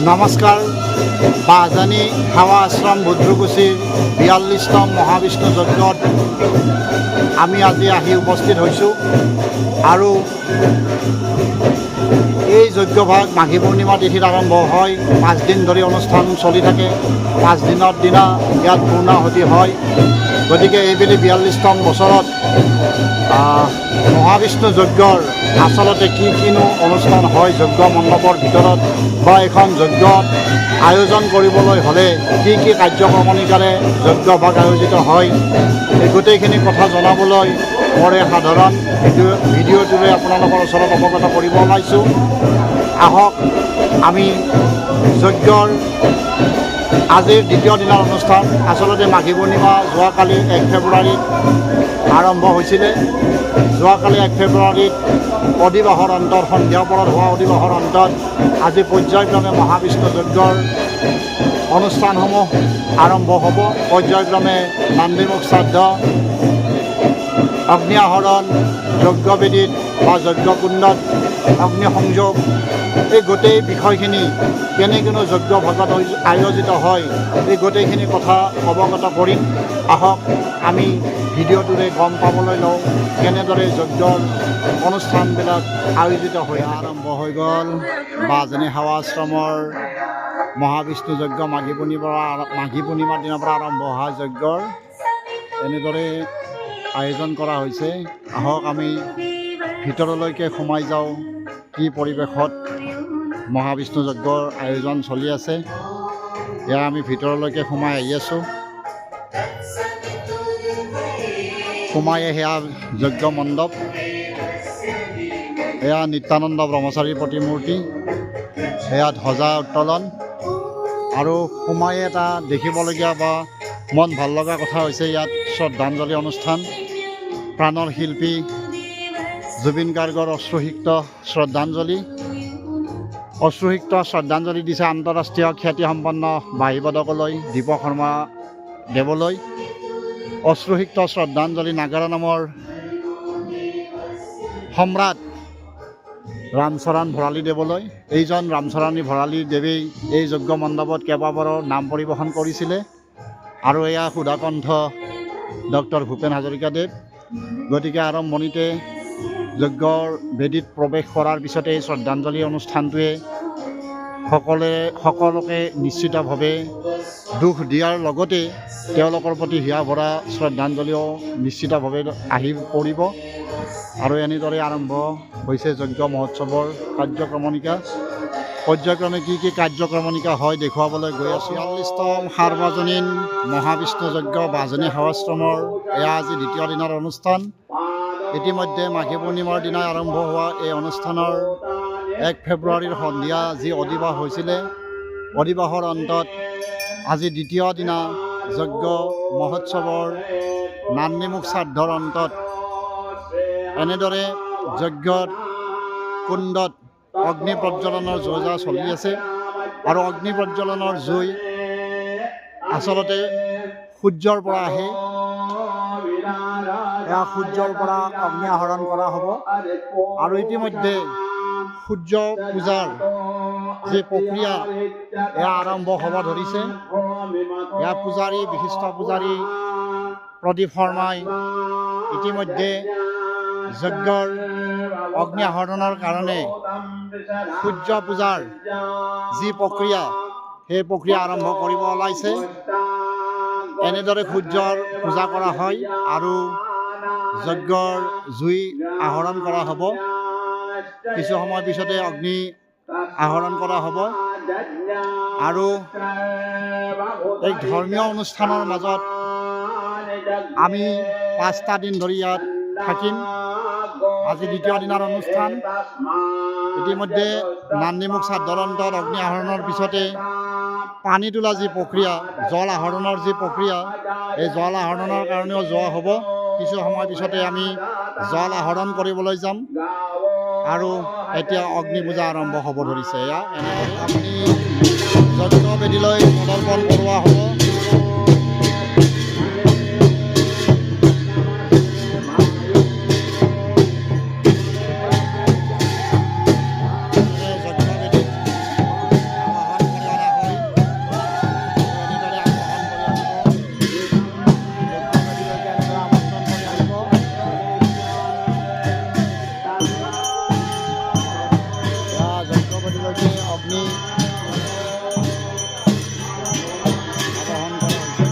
নমস্কাৰ। বাহজানী সেৱা আশ্ৰম বুদ্ৰুকুছিৰ 42তম মহাবিষ্ণু যজ্ঞত আমি আজি আহি উপস্থিত হৈছোঁ আৰু এই যজ্ঞভাগ মাঘী পূৰ্ণিমা তিথিত আৰম্ভ হয়। 5 দিন ধৰি অনুষ্ঠান চলি থাকে। 5 দিনৰ দিনা ইয়াত পূৰ্ণাহুতি হয়। গতিকে এইবেলি 42তম বছৰত মহাবিষ্ণু যজ্ঞৰ আচলতে কি কিনো অনুষ্ঠান হয় যজ্ঞ মণ্ডপৰ ভিতৰত বা এখন যজ্ঞ আয়োজন কৰিবলৈ হ'লে কি কি কাৰ্যক্ৰমণিকাৰে যজ্ঞভাগ আয়োজিত হয়, এই গোটেইখিনি কথা জনাবলৈ মোৰ এই সাধাৰণ ভিডিঅ'টোৰে আপোনালোকৰ ওচৰত অৱগত কৰিব ওলাইছোঁ। আহক, আমি যজ্ঞৰ আজিৰ দ্বিতীয় দিনাৰ অনুষ্ঠান, আচলতে মাঘী পূৰ্ণিমা যোৱাকালি 1 ফেব্ৰুৱাৰীত আৰম্ভ হৈছিলে। যোৱাকালি 1 ফেব্ৰুৱাৰীত অধিবাসৰ অন্তত, সন্ধিয়া পৰত হোৱা অধিবাসৰ অন্তত আজি পৰ্যায়ক্ৰমে মহাবিষ্ণু যজ্ঞৰ অনুষ্ঠানসমূহ আৰম্ভ হ'ব। পৰ্যায়ক্ৰমে নান্দীমুখ শ্ৰাদ্ধ, অগ্নি আহৰণ, যজ্ঞবেদীত বা যজ্ঞকুণ্ডত অগ্নি সংযোগ, এই গোটেই বিষয়খিনি কেনেকৈনো যজ্ঞ ভাগত আয়োজিত হয়, এই গোটেইখিনি কথা অৱগত কৰিম। আহক, আমি ভিডিঅ'টোৰে গম পাবলৈ লওঁ কেনেদৰে যজ্ঞৰ অনুষ্ঠানবিলাক আয়োজিত হৈ আৰম্ভ হৈ গ'ল। বাহজানী সেৱা আশ্ৰমৰ মহাবিষ্ণু যজ্ঞ মাঘী পূৰ্ণিমাৰ দিনাৰ পৰা আৰম্ভ হোৱা যজ্ঞৰ এনেদৰে আয়োজন কৰা হৈছে। আহক, আমি ভিতৰলৈকে সোমাই যাওঁ, কি পৰিৱেশত মহাবিষ্ণু যজ্ঞৰ আয়োজন চলি আছে। এয়া আমি ভিতৰলৈকে সোমাই আহি আছোঁ। সোমাই সেয়া যজ্ঞ মণ্ডপ। এয়া নিত্যানন্দ ব্ৰহ্মচাৰীৰ প্ৰতিমূৰ্তি, এয়া ধ্বজা উত্তোলন। আৰু সোমাই এটা দেখিবলগীয়া বা মন ভাল লগা কথা হৈছে ইয়াত শ্ৰদ্ধাঞ্জলি অনুষ্ঠান, প্ৰাণৰ শিল্পী জুবিন গাৰ্গৰ অশ্ৰুসিক্ত শ্ৰদ্ধাঞ্জলি। অশ্ৰুসিক্ত শ্ৰদ্ধাঞ্জলি দিছে আন্তঃৰাষ্ট্ৰীয় খ্যাতিসম্পন্ন বাঁহীবাদকলৈ, দীপক শৰ্মা দেৱলৈ। অশ্ৰুসিক্ত শ্ৰদ্ধাঞ্জলি নাগাৰা নামৰ সম্ৰাট ৰামচৰণ ভৰালী দেৱলৈ। এইজন ৰামচৰণী ভৰালী দেৱেই এই যজ্ঞ মণ্ডপত কেইবাবাৰো নাম পৰিৱেশন কৰিছিলে। আৰু এয়া সুধাকণ্ঠ ডক্টৰ ভূপেন হাজৰিকাদেৱ। গতিকে আৰম্ভণিতে যজ্ঞৰ বেদীত প্ৰৱেশ কৰাৰ পিছতে এই শ্ৰদ্ধাঞ্জলি অনুষ্ঠানটোৱে সকলোকে নিশ্চিতভাৱে দুখ দিয়াৰ লগতে তেওঁলোকৰ প্ৰতি হিয়া ভৰা শ্ৰদ্ধাঞ্জলিও নিশ্চিতভাৱে আহি পৰিব। আৰু এনেদৰে আৰম্ভ হৈছে যজ্ঞ মহোৎসৱৰ কাৰ্যক্ৰমণিকা। পৰ্যায়ক্ৰমে কি কি কাৰ্যক্ৰমণিকা হয় দেখুৱাবলৈ গৈ আছোঁ। 42তম সাৰ্বজনীন মহাবিষ্ণু যজ্ঞ বাহজানী সেৱাশ্ৰমৰ এয়া আজি দ্বিতীয় দিনৰ অনুষ্ঠান। ইতিমধ্যে মাঘী পূৰ্ণিমাৰ দিনাই আৰম্ভ হোৱা এই অনুষ্ঠানৰ 1 ফেব্ৰুৱাৰীৰ সন্ধিয়া যি অধিবাস হৈছিলে, অধিবাসৰ অন্তত আজি দ্বিতীয় দিনা যজ্ঞ মহোৎসৱৰ নান্দিমুখ শ্ৰাদ্ধৰ অন্তত এনেদৰে যজ্ঞৰ কুণ্ডত অগ্নি প্ৰজ্বলনৰ যো-জা চলি আছে। আৰু অগ্নি প্ৰজ্বলনৰ জুই আচলতে সূৰ্যৰ পৰা আহে। এয়া সূৰ্যৰ পৰা অগ্নি আহৰণ কৰা হ'ব। আৰু ইতিমধ্যে সূৰ্য পূজাৰ যি প্ৰক্ৰিয়া, এয়া আৰম্ভ হ'ব ধৰিছে। এয়া পূজাৰী, বিশিষ্ট পূজাৰী প্ৰদীপ শৰ্মাই ইতিমধ্যে যজ্ঞৰ অগ্নি আহৰণৰ কাৰণে সূৰ্য পূজাৰ যি প্ৰক্ৰিয়া, সেই প্ৰক্ৰিয়া আৰম্ভ কৰিব ওলাইছে। এনেদৰে সূৰ্যৰ পূজা কৰা হয় আৰু যজ্ঞৰ জুই আহৰণ কৰা হ'ব। কিছু সময় পিছতে অগ্নি আহৰণ কৰা হ'ব। আৰু এই ধৰ্মীয় অনুষ্ঠানৰ মাজত আমি 5টা দিন ধৰি ইয়াত থাকিম। আজি দ্বিতীয় দিনাৰ অনুষ্ঠান। ইতিমধ্যে নান্দিমুখ শ্ৰাদ্ধৰ অন্তত অগ্নি আহৰণৰ পিছতে পানী তোলা যি প্ৰক্ৰিয়া, জল আহৰণৰ যি প্ৰক্ৰিয়া, এই জল আহৰণৰ কাৰণেও যোৱা হ'ব। কিছু সময় পিছতে আমি জল আহৰণ কৰিবলৈ যাম। আৰু এতিয়া অগ্নি পূজা আৰম্ভ হ'ব ধৰিছে। এয়া এনেদৰে অগ্নি যজ্ঞ বেদীলৈ পদাৰ্পণ কৰোৱা হ'ব। যজ্ঞ বেদীত আৱাহন যজ্ঞবেদীলৈকে অগ্নি আবাহন কৰা হৈছে।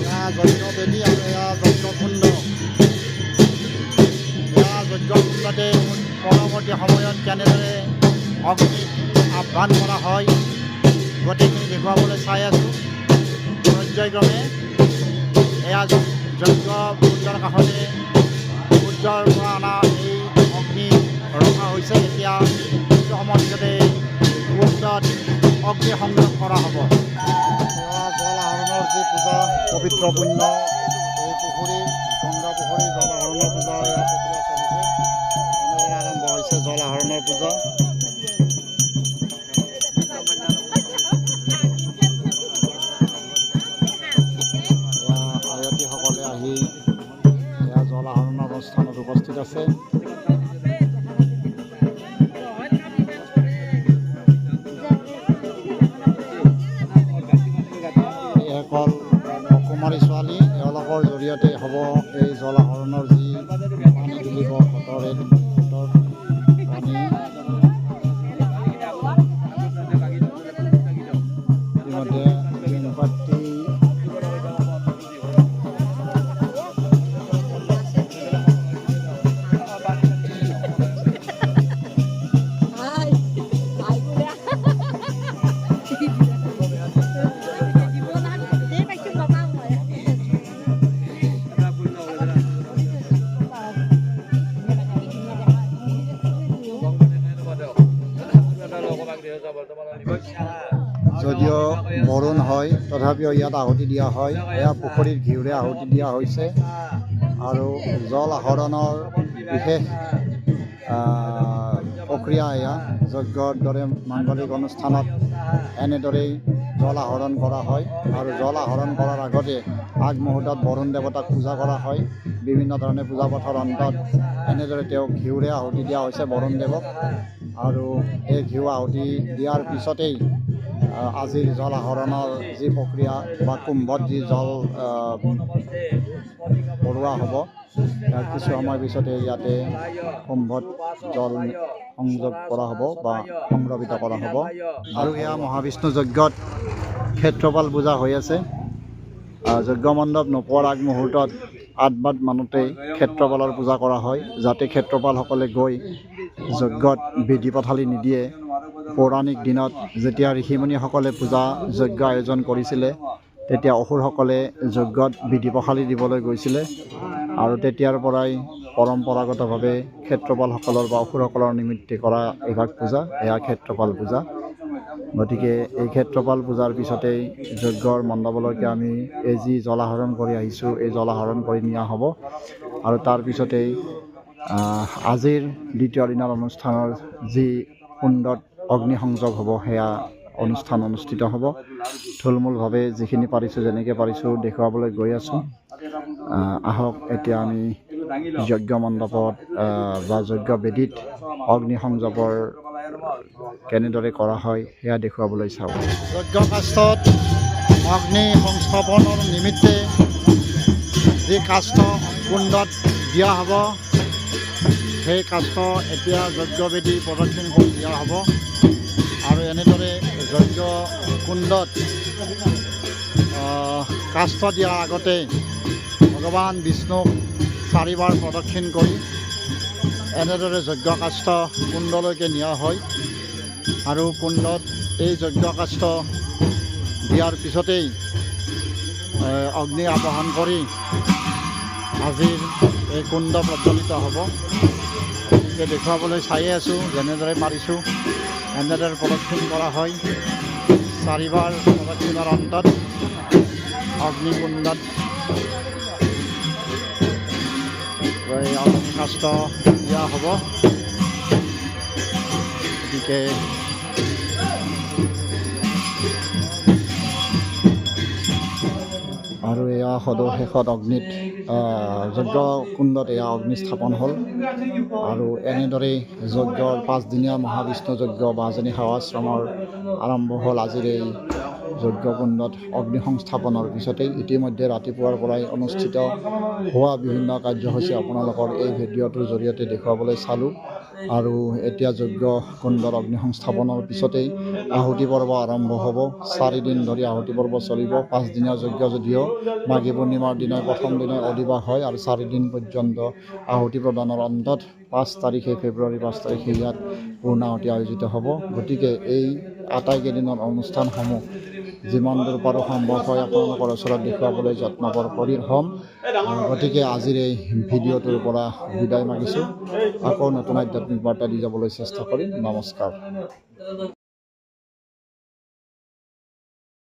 এয়া যজ্ঞবেদী আৰু এয়া যজ্ঞকুণ্ড। এয়া যজ্ঞকুণ্ডতে পৰৱৰ্তী সময়ত কেনেদৰে অগ্নিক আহ্বান কৰা হয়, গোটেইখিনি দেখুৱাবলৈ চাই আছোঁ পৰ্যায়ক্ৰমে। এয়া যজ্ঞকুণ্ডৰ কাষতে সূৰ্যৰ পৰা অনা এই অগ্নি ৰখা হৈছে। এতিয়া কিছু সময়ৰ পিছতে কুণ্ডত অগ্নি সংযোগ কৰা হ'ব। এয়া জল আহৰণৰ যি পূজা, পবিত্ৰ পুণ্য এই পুখুৰী, গংগা পুখুৰী জল আহৰণৰ পূজা, এয়া প্ৰক্ৰিয়া চলিছে। এনেদৰে আৰম্ভ হৈছে জল আহৰণৰ পূজা। এয়া আয়তীসকলে আহি এয়া জল আহৰণৰ অনুষ্ঠানত উপস্থিত আছে। এইসকল অকুমাৰী ছোৱালী, এওঁলোকৰ জৰিয়তে হ'ব এই জল আহৰণৰ যি পানী তুলিব ঘটৰে ঘটৰ পানী। ইতিমধ্যে বেংপাতি যদিও বৰুণ হয়, তথাপিও ইয়াত আহুতি দিয়া হয়। এয়া পুখুৰীৰ ঘিউৰে আহুতি দিয়া হৈছে। আৰু জল আহৰণৰ বিশেষ প্ৰক্ৰিয়া এয়া। যজ্ঞৰ দৰে মাংগলিক অনুষ্ঠানত এনেদৰেই জল আহৰণ কৰা হয়। আৰু জল আহৰণ কৰাৰ আগতে আগমুহূৰ্তত বৰুণ দেৱতাক পূজা কৰা হয়। বিভিন্ন ধৰণে পূজা পাঠৰ অন্তত এনেদৰে তেওঁক ঘিউৰে আহুতি দিয়া হৈছে বৰুণ দেৱক। আৰু এই ঘিউ আহুতি দিয়াৰ পিছতেই আজিৰ জল আহৰণৰ যি প্ৰক্ৰিয়া বা কুম্ভত যি জল ভৰোৱা হ'ব, ইয়াৰ কিছু সময় পিছতে ইয়াতে কুম্ভত জল সংযোগ কৰা হ'ব বা সংৰক্ষিত কৰা হ'ব। আৰু এয়া মহাবিষ্ণু যজ্ঞত ক্ষেত্ৰপাল পূজা হৈ আছে। যজ্ঞ মণ্ডপ নোপোৱাৰ আগমুহূৰ্তত ৮ বাট মানতেই ক্ষেত্ৰপালৰ পূজা কৰা হয়, যাতে ক্ষেত্ৰপালসকলে গৈ যজ্ঞত বিধি পথালি নিদিয়ে। পৌৰাণিক দিনত যেতিয়া ঋষিমুনিসকলে পূজা যজ্ঞ আয়োজন কৰিছিলে, তেতিয়া অসুৰসকলে যজ্ঞত বিধি পখালি দিবলৈ গৈছিলে। আৰু তেতিয়াৰ পৰাই পৰম্পৰাগতভাৱে ক্ষেত্ৰপালসকলৰ বা অসুৰসকলৰ নিমিত্তে কৰা এইভাগ পূজা, এয়া ক্ষেত্ৰপাল পূজা। গতিকে এই ক্ষেত্ৰপাল পূজাৰ পিছতেই যজ্ঞৰ মণ্ডপলৈকে আমি এই যি জল আহৰণ কৰি আহিছোঁ, এই জল আহৰণ কৰি নিয়া হ'ব। আৰু তাৰ পিছতেই আজিৰ দ্বিতীয় দিনৰ অনুষ্ঠানৰ যি কুণ্ডত অগ্নি সংযোগ হ'ব, সেয়া অনুষ্ঠান অনুষ্ঠিত হ'ব। থুলমূলভাৱে যিখিনি পাৰিছোঁ, যেনেকৈ পাৰিছোঁ দেখুৱাবলৈ গৈ আছোঁ। আহক, এতিয়া আমি যজ্ঞ মণ্ডপত বা যজ্ঞ বেদীত অগ্নি সংযোগৰ কেনেদৰে কৰা হয়, সেয়া দেখুৱাবলৈ চাওঁ। যজ্ঞ কাষ্ঠত অগ্নি সংস্থাপনৰ নিমিত্তে যি কাষ্ঠ কুণ্ডত দিয়া হ'ব, সেই কাষ্ঠ এতিয়া যজ্ঞবেদী প্ৰদক্ষিণ কৰি দিয়া হ'ব। আৰু এনেদৰে যজ্ঞ কুণ্ডত কাষ্ঠ দিয়াৰ আগতে ভগৱান বিষ্ণুক চাৰিবাৰ প্ৰদক্ষিণ কৰি এনেদৰে যজ্ঞ কাষ্ঠ কুণ্ডলৈকে নিয়া হয়। আৰু কুণ্ডত এই যজ্ঞ কাষ্ঠ দিয়াৰ পিছতেই অগ্নি আবাহন কৰি আজিৰ এই কুণ্ড প্ৰজ্বলিত হ'ব। গতিকে দেখুৱাবলৈ চায়ে আছোঁ, যেনেদৰে পাৰিছোঁ। এনেদৰে প্ৰদক্ষিণ কৰা হয়। চাৰিবাৰ প্ৰদক্ষিণৰ অন্তত অগ্নিকুণ্ডত এই অগ্নিকাষ্ঠ দিয়া হ'ব। গতিকে আৰু এয়া এয়া সদৌ শেষত অগ্নিত যজ্ঞ কুণ্ডত এয়া অগ্নি স্থাপন হ'ল। আৰু এনেদৰেই যজ্ঞৰ 5 দিনীয়া মহাবিষ্ণু যজ্ঞ বাঁহজানী সেৱাশ্ৰমৰ আৰম্ভ হ'ল আজিৰ এই যজ্ঞকুণ্ডত অগ্নি সংস্থাপনৰ পিছতেই। ইতিমধ্যে ৰাতিপুৱাৰ পৰাই অনুষ্ঠিত হোৱা বিভিন্ন কাৰ্যসূচী আপোনালোকৰ এই ভিডিঅ'টোৰ জৰিয়তে দেখুৱাবলৈ চালোঁ। আৰু এতিয়া যজ্ঞ কুণ্ডত অগ্নি সংস্থাপনৰ পিছতেই আহুতি পৰ্ব আৰম্ভ হ'ব। 4 দিন ধৰি আহুতি পৰ্ব চলিব। 5 দিনীয়া যজ্ঞ যদিও মাঘী পূৰ্ণিমাৰ দিনাই প্ৰথম দিনাই অধিবাস হয় আৰু 4 দিন পৰ্যন্ত আহুতি প্ৰদানৰ অন্তত 5 তাৰিখে, ফেব্ৰুৱাৰী 5 তাৰিখে ইয়াত পূৰ্ণাহুতি আয়োজিত হ'ব। গতিকে এই আটাইকেইদিনৰ অনুষ্ঠানসমূহ যিমান দূৰ পাৰোঁ, সম্ভৱ হয়, আপোনালোকৰ ওচৰত দেখুৱাবলৈ যত্নপৰ কৰি হ'ম। গতিকে আজিৰ এই ভিডিঅ'টোৰ পৰা বিদায় মাগিছোঁ। আকৌ নতুন আধ্যাত্মিক বাৰ্তা দি যাবলৈ চেষ্টা কৰিম। নমস্কাৰ।